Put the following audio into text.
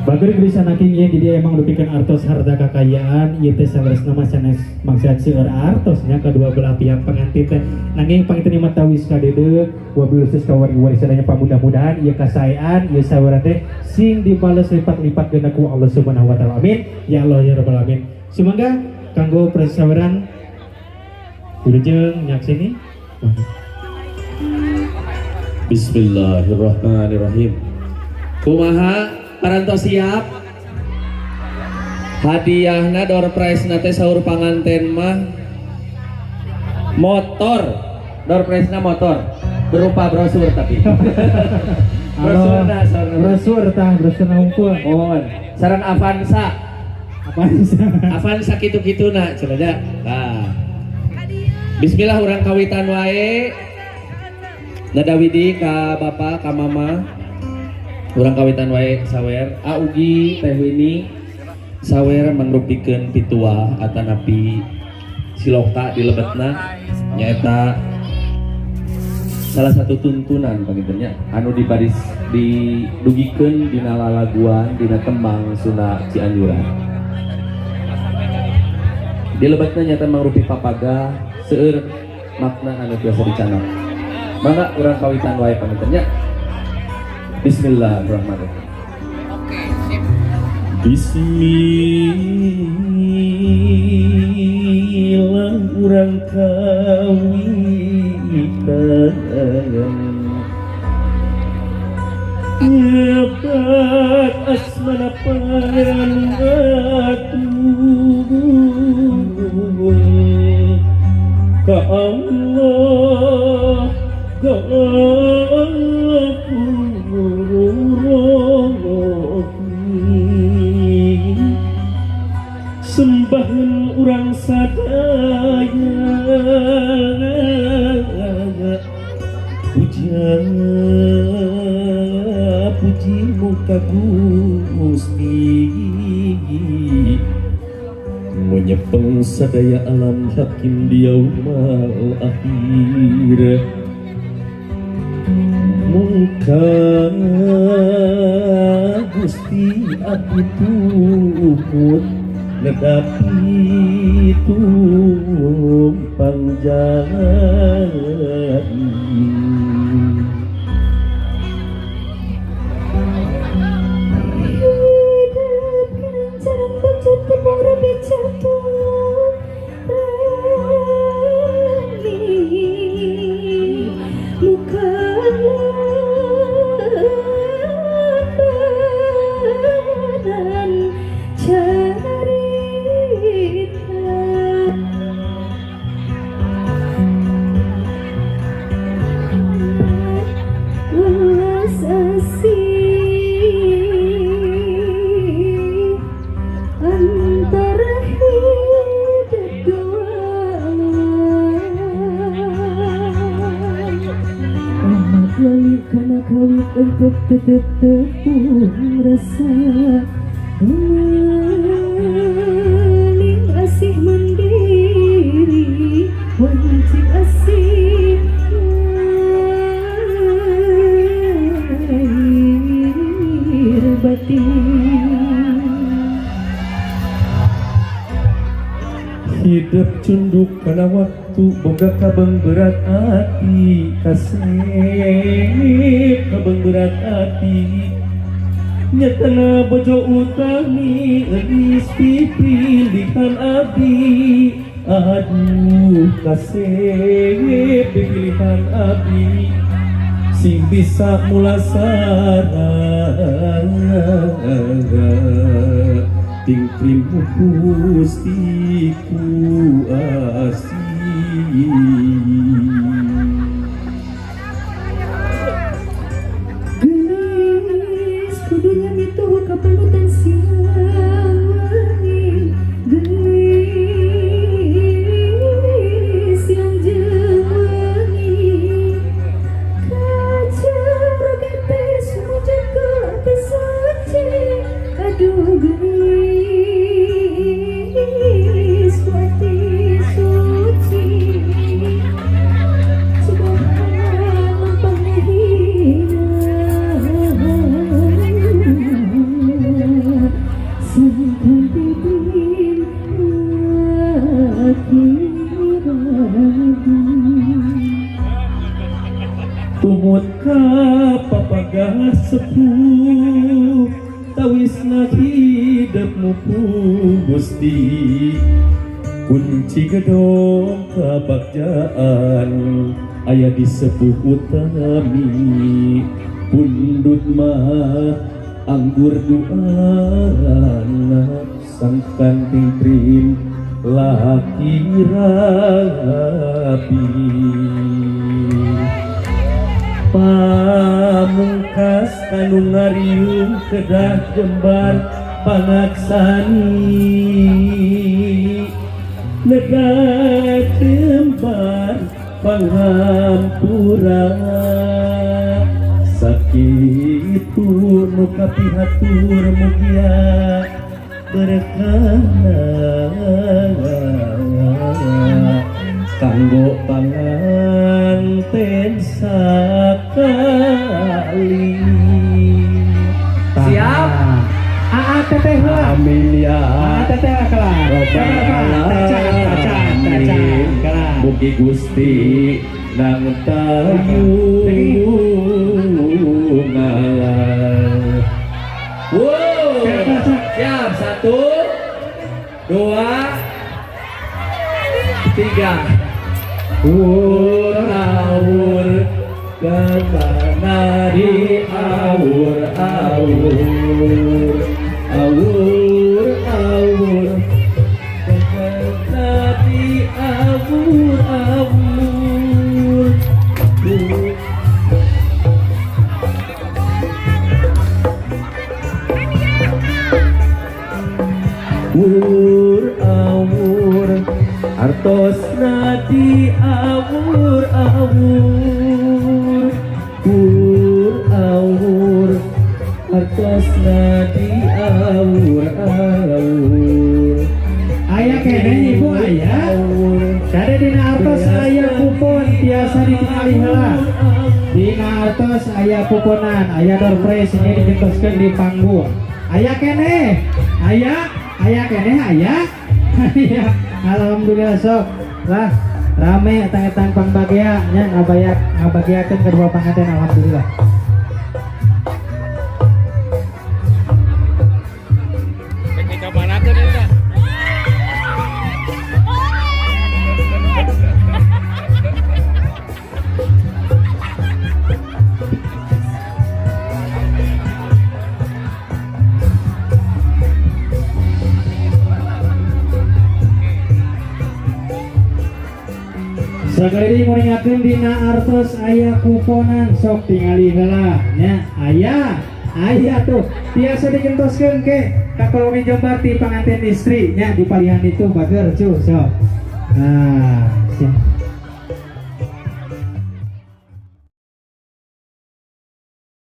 Bager geus sanaking ieu di dieu emang dupikeun artos harta kakayaan ieu teh saleresna mah sanes maksad seueur artos nya kedua belah pihak pengantin teh. Nanging panginten ieu mah tawis kadeudeuh wabil khusus ka wargi-wargi sadaya pamudah-mudahan ieu kasaean ieu saweran teh sing dibales lipat-lipat geuna ku Allah Subhanahu wa taala. Amin. Ya Allah ya rabbal alamin. Sumangga kanggo persaweran wilujeng nyakseni. Bismillahirrahmanirrahim. Kumaha parantos siap? Hadiahna door prize na teh saur panganten mah motor. Door prize na motor berupa brosur tapi. Brosurna saurna. Brosur tah, brosur unggul. Mohon. Saran Avanza. Avanza. Avanza kitu-kituna cenah da. Nah. Bismillah urang kawitan wae. Nada widi ka bapak ka mama. Urang kawitan wae sawer. Augi Teh Wini sawer mangrupikeun pituah atanapi siloka di lebetna nyaeta salah satu tuntunan panginten nya anu dibaris didugikeun dina lalaguan dina tembang Sunda Cianjuran. Di lebetna nyata mangrupi papaga seueur makna anu biasa dicanang. Mangga urang kawitan wae panginten nya. Bismillahirrahmanirrahim. Bismillah urang kawitan nyebat asmana Pangeran Agung ka Allah Ghafurur sembahan urang sadaya puja pujimu ka Gusti menyepeng sadaya alam hakim di yaumal akhir mungka Gusti abdi tuhut nedapi tumpang jari. Hidup kelancaran bangsa tepung jatuh rami muka lebaran cerita welas asih antara hidup dua. Ahmad wali kana kawit untuk tetep tepung rasa gemeling asih mandiri wancik asih lahir batin. Hidup cunduk kana waktu boga kabeng berat hati kasep kabeng berat hati nyatana bojo utami geus pipilihan abdi aduh kasep pilihan abdi sing bisa mulasara ting trimo Gusti ku asih. Gelis kudunya mituh kapanutan siang wengi gelis siang jeung wengi kacar teh sumujud ke ati suci aduh gelis ku ati suci. Komo ka papagah sepuh, tawisna hidep mupu Gusti. Kunci gedong kabagjaan aya di sepuh utami, pundut mah anggur duana sangkan tingkrim laki rapi. Pamungkas kanu ngariung kedah jembar pangaksani, negat jembar panghampura. Sakitu nu kapihatur mugia berkahna kanggo panganten sakali. Siap? Aa teteh lah. Amin ya Aa teteh lah kelar. Robbal alamin. Mugi Gusti nang tayungan. Wow. Siap, 1, 2, 3. Awur awur kemana di awur awur, awur awur kemana di awur awur. Awur awur artos nadi awur awur, awur awur artos nadi awur awur. Aya keneh ibu aya. Kade dina artos aya kupon biasa ditingali heula. Dina artos aya kuponan, aya door prize ini digentoskeun di panggung. Aya keneh, aya, aya keneh aya. Aya, alhamdulillah sok lah rame etang-etang pangbagea nya ngabayak ngabagiakeun kedua panganten alhamdulillah. Teknika mana tuh eta? Sakali deui nguningakeun dina artos aya kuponan sok tingali heula nya aya aya tuh biasa digentoskeun ke ka koloni Jembar ti panganten istri nya di palihan itu bager cu sok. Nah, siap.